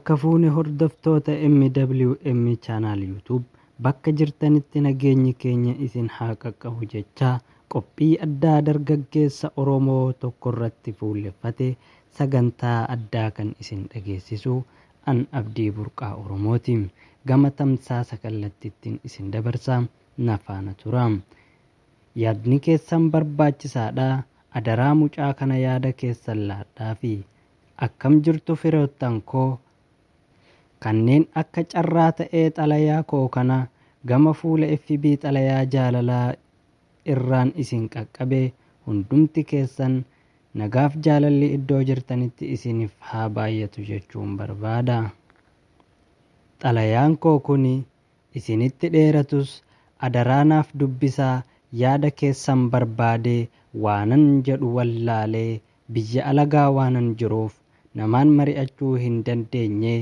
Harka fuune hordoftoota MWM Channel YouTube bakka jirtanitti nageenyi keenya isin haa qaqqabu jechaa, qophii addaa dargaggeessa Oromoo tokko irratti fuulleffate sagantaa addaa kan isin dhageessisu an Abdii Burqaa Oromooti. Gama tamsaasa kallattiittiin isin dabarsa, na faana tura. Yaadni keessan barbaachisaadha. Adaraa mucaa kana yaada keessan laadhaafi. Akkam jirtu firoottan koo? Kanneen akka carraa ta'ee xalayaa koo kana gama fuula FB xalayaa jaalalaa irraan isin qaqqabe hundumti keessan nagaaf jaalalli iddoo jirtanitti isiniif haa baay'atu jechuun barbaada. Xalayaan koo kun isinitti dheeratus adaraa naaf dubbisaa, yaada keessan barbaadee waanan jedhu wallaalee biyya alagaa waanan jiruuf namaan mari'achuu hin dandeenye.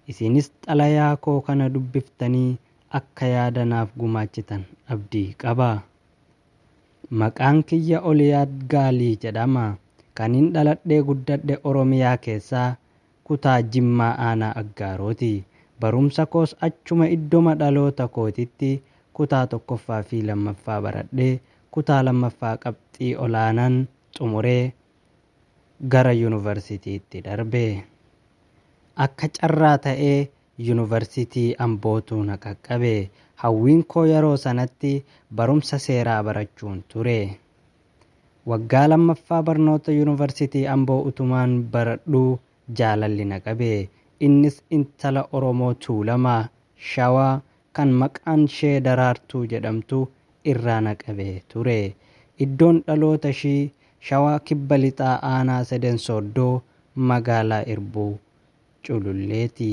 Isinis xalayaa koo kana dubbiftanii akka yaada naaf gumaachitan abdii qaba. Maqaan kiyya Oliyaad Gaalii jedhama. Kanin dhaladhee guddadhe Oromiyaa keessaa kutaa Jimmaa aanaa Aggaarooti. Barumsa koos achuma iddoma dhaloota kootitti kutaa 1ffaa fi 2ffaa baradhee kutaa 2ffaa qabxii olaanaan xumuree gara yuunivarsiitiitti darbe. Akka carraa ta'ee yuunivarsiitii Ambootu na qaqqabe. Hawwiin koo yeroo sanatti barumsa seeraa barachuun ture. Waggaa 2ffaa barnoota yuunivarsiitii Amboo utumaan baradhuu jaalalli na qabe. Innis intala Oromoo Tuulamaa Shawaa kan maqaan ishee Daraartuu jedhamtu irraa na qabe ture. Iddoon dhaloota ishii Shawaa Kibba Lixaa aanaa Seden Sooddoo magaalaa Irbuu Cululleeti.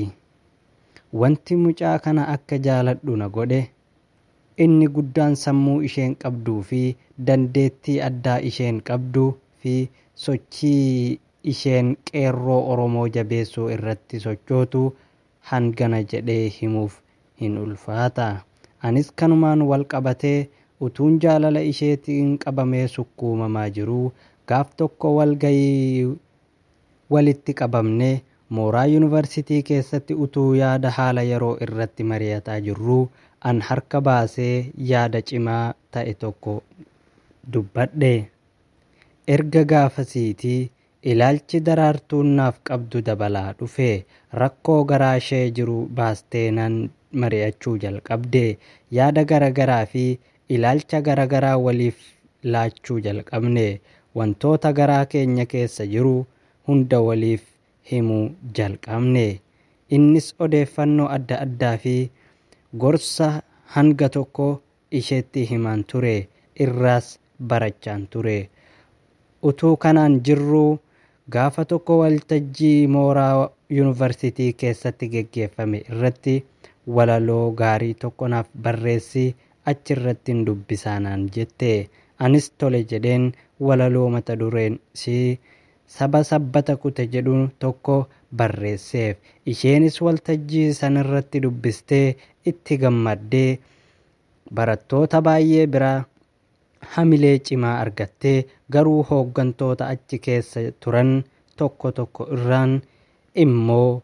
Wanti mucaa kana akka jaaladhu na godhe inni guddaan sammuu isheen qabduu fi dandeettii addaa isheen qabdu fi sochii isheen qeerroo Oromoo jabeessuu irratti sochootu hangana jedhee himuuf hin ulfaata. Anis kanumaan wal qabatee utuun jaalala isheetiin qabamee sukkuumamaa jiruu gaaf tokko walgayii walitti qabamne mooraa yuunivarsiitii keessatti utuu yaada haala yeroo irratti mari'ataa jirruu an harka baasee yaada cimaa ta'e tokko dubbadhe. Erga gaafasiitii ilaalchi Daraartuun naaf qabdu dabalaa dhufe. Rakkoo garaa ishee jiru baastee nan mari'achuu jalqabde. Yaada garagaraa fi ilaalcha garagaraa waliif laachuu jalqabne. Wantoota garaa keenya keessa jiru hunda waliif himuu jalqabne. Innis odeeffannoo adda addaa fi gorsa hanga tokko isheetti himaan ture. Irraas barachaan ture. Utuu kanaan jirruu gaafa tokko waltajjii mooraa yuunivarsiitii keessatti geggeeffame irratti walaloo gaarii tokko naaf barreessi achirratti hin dubbisaa naan jette. Anis tole jedheen walaloo mata dureen si saba sabbata kute jedhu tokko barreesseef. Isheenis waltajjii sanarratti dubbistee itti gammaddee barattoota baay'ee biraa hamilee cimaa argattee garuu hooggantoota achi keessa turan tokko tokko irraan immoo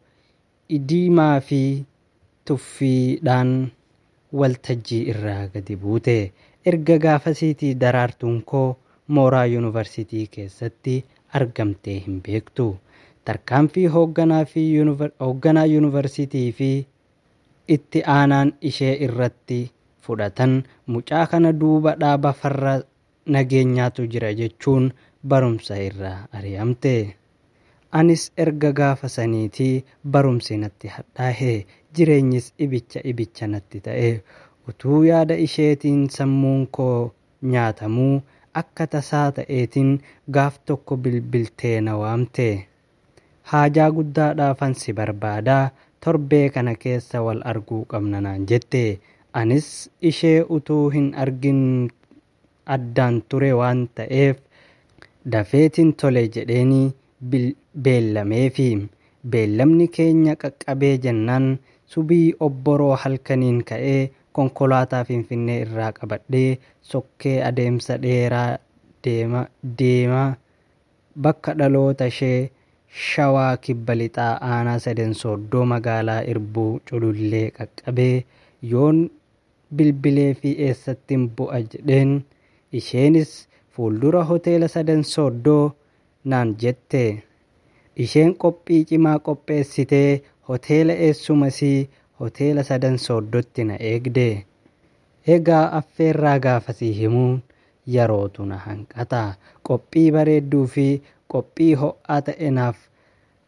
idiimaa fi tuffiidhaan waltajjii irraa gadi buute. Erga gaafasiitii Daraartuun koo mooraa yuunivarsiitii keessatti argamtee hin beektu. Tarkaanfii hoogganaa yuunivarsiitii fi itti aanaan ishee irratti fudhatan mucaa kana duuba dhaaba farra nageenyaatu jira jechuun barumsa irraa ari'amte. Anis erga gaafa saniitii barumsi natti hadhaa'e, jireenyis ibicha ibicha natti ta'e. Utuu yaada isheetiin sammuun koo nyaatamuu akka tasaa ta'eetiin gaaf tokko bilbiltee na waamte. Haajaa guddaadhaafan si barbaadaa, torbee kana keessa wal arguu qabna naan jette. Anis ishee utuu hin argin addaan ture waan ta'eef dafeetiin tole jedheenii beellameefi. Beellamni keenya qaqqabee jennaan subii obboroo halkaniin ka'ee konkolaataa Finfinnee irraa qabadhee sokkee adeemsa dheeraa deema bakka dhaloota ishee Shawaa Kibba Lixaa Aanaa Sadan Sooddoo magaalaa Irbuu Culullee qaqqabee yoon bilbilee fi eessattin bu'a jedheen, isheenis fuuldura hoteela Sadan Sooddoo naan jette. Isheen qophii cimaa qopheessitee hoteela eessumasii hoteela Sadan Sooddootti na eegde. Egaa affeerraa gaafasii himuun yerootu na hanqata. Qophii bareedduu fi qophii ho'aa ta'e naaf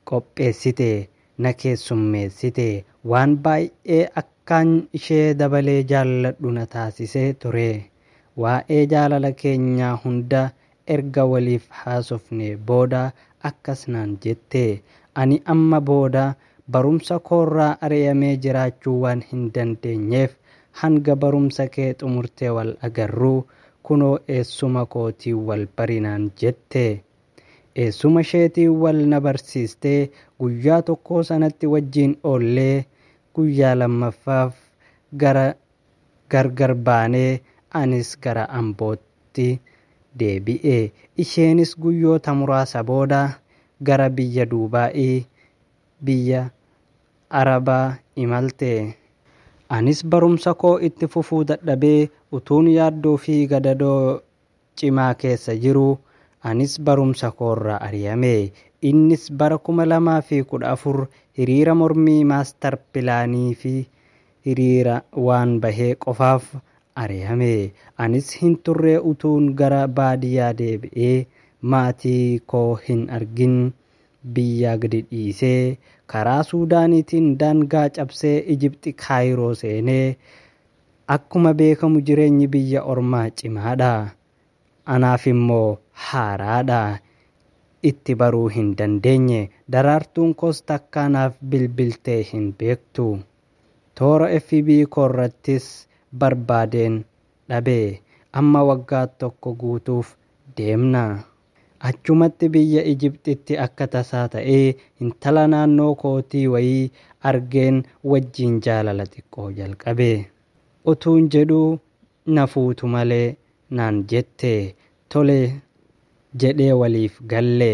qopheessite, na keessummeessite. Waan baay'ee akkaan ishee dabalee jaalladhu na taasisee ture. Waa'ee jaalala keenyaa hunda erga waliif haasofnee booda akkas naan jette. Ani amma booda barumsa koorraa ari'amee jiraachuu waan hin dandeenyeef hanga barumsa kee xumurtee wal agarruu kunoo eessuma kootiin wal bari naan jette. Eessuma isheetiin wal na barsiistee guyyaa tokko sanatti wajjin oollee guyyaa lammaffaaf gara gargar baanee anis gara Ambootti deebi'e. Isheenis guyyoota muraasa booda gara biyya Duubaa'ii biyya Arabaa imalte. Anis barumsa koo itti fufuu dadhabee utuun yaaddoo fi gadadoo cimaa keessa jiru anis barumsa koorraa ari'ame. Innis bara 2014 hiriira mormii maastar pilaanii fi hiriira waan bahee qofaaf ari'ame. Anis hin turree utuun gara baadiyyaa deebi'ee maatii koo hin argin biyya gadi dhiisee karaa Suudaaniitiin daangaa cabsee Ijibxi Kaayiroo seenee. Akkuma beekamu jireenyi biyya ormaa cimaadha. Anaaf immoo haaraadha. Itti baruu hin dandeenye. Daraartuun koos takkaa naaf bilbiltee hin beektu. Toora FB koorrattis barbaadeen dhabe. Amma waggaa tokko guutuuf deemna. Achumatti biyya Ijibxitti akka tasaa ta'ee intala naannoo kootii wayii argeen wajjin jaalala xiqqoo jalqabe. Utuun jedhuu na fuutu malee naan jette. Tole jedhee waliif galle.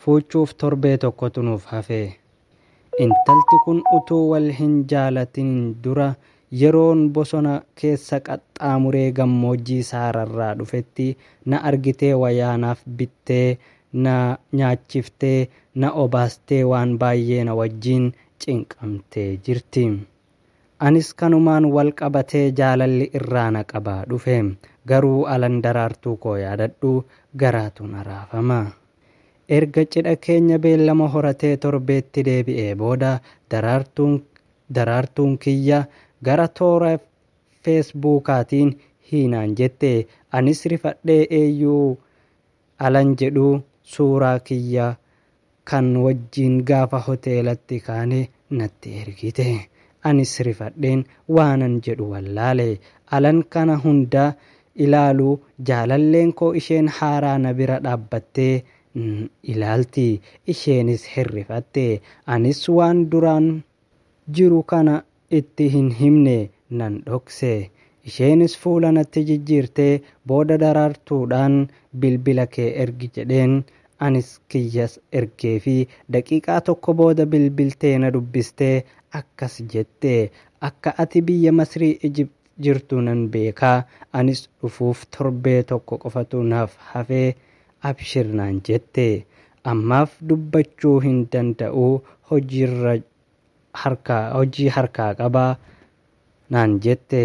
Fuuchuuf torbee tokkotu nuuf hafe. Intalti kun utuu wal hin jaalatin dura yeroon bosona keessa qaxxaamuree gammoojjii saararraa dhufetti na argitee wayaa naaf bittee na nyaachiftee na obaastee waan baay'ee na wajjin cinqamtee jirti. Anis kanumaan wal qabatee jaalalli irraa na qabaa dhufe. Garuu alan daraartuu koo yaadadhu garaatu na raafama. Erga cidha keenya beellama horatee torbeetti deebi'ee booda daraartuun kiyya gara toora feesbuukaatiin hiinaan jette. Anis rifadhee eeyyuu alan jedhu suuraa kiyya kan wajjin gaafa hoteelatti kaane natti ergite. Anis rifadheen waanan jedhu wallaale. Alan kana hunda ilaalu jaalalleen koo isheen haaraa na bira dhaabbattee ilaalti. Isheenis hirrifatte. Anis waan duraan jiru kana itti hin himne nan dhokse. Isheenis fuula natti jijjiirtee booda daraartuudhaan bilbila kee ergi jedheen. Anis kiyyas ergee fi daqiiqaa tokko booda bilbiltee na dubbistee akkas jette. Akka ati biyya Masrii Ijipt jirtu nan beekaa. Anis dhufuuf torbee tokko qofatu naaf hafee abshir naan jette. Ammaaf dubbachuu hin danda'u hojii harkaa qabaa naan jette.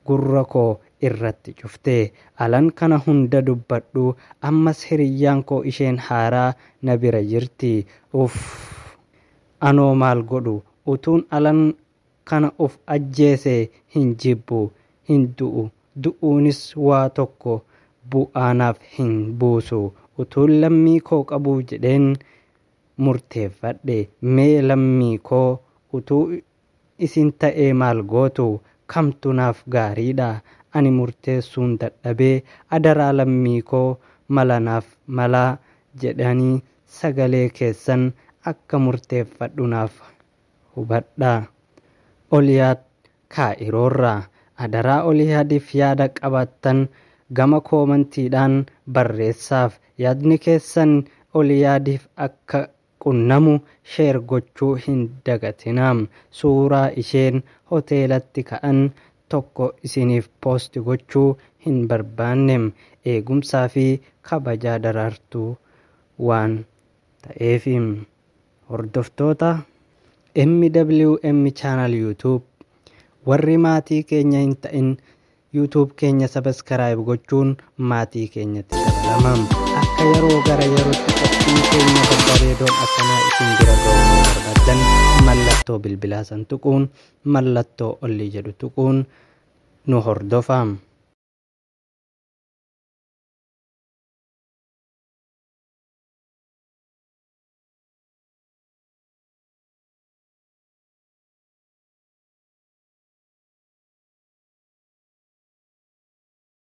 Gurra koo irratti cufte. Alan kana hunda dubbadhu ammas hiriyyaan koo isheen haaraa na bira jirti. Uff, anoo maal godhu? Utuun alan kana of ajjeese hin jibbu, hin du'u. Du'uunis waa tokko bu'aanaaf hin buusu. Utuun lammii koo qabuu jedheen murteeffadhe. Mee lammii koo utuu isin ta'ee maal gootu? Kamtu naaf gaariidha? Ani murteessuun dadhabee adaraa lammii koo mala naaf malaa jedhanii sagalee keessan akka murteeffadhu naaf hubadhaa. Oliyaad Kaa'iroorraa adaraa Oliyaadiif yaada qabaattan gama koomantiidhaan barreessaaf. Yaadni keessan Oliyaadiif akka qunnamu sheer gochuu hin dagatinaa. Suuraa isheen hoteelatti ka'an tokko isiniif poost gochuu hin barbaanne, eegumsaa fi kabajaa Daraartuu waan ta'eef. Hordoftoota MWM channel YouTube, warri maatii keenya hin ta'in YouTube keenya subscribe gochuun maatii keenyatti dabalama. Akka yeroo gara yerootti qophii keenya babbareedoon akkanaa isin bira ga'uu barbaaddan, mallattoo bilbilaa san tuquun, mallattoo olii jedhu tuquun nu hordofaa.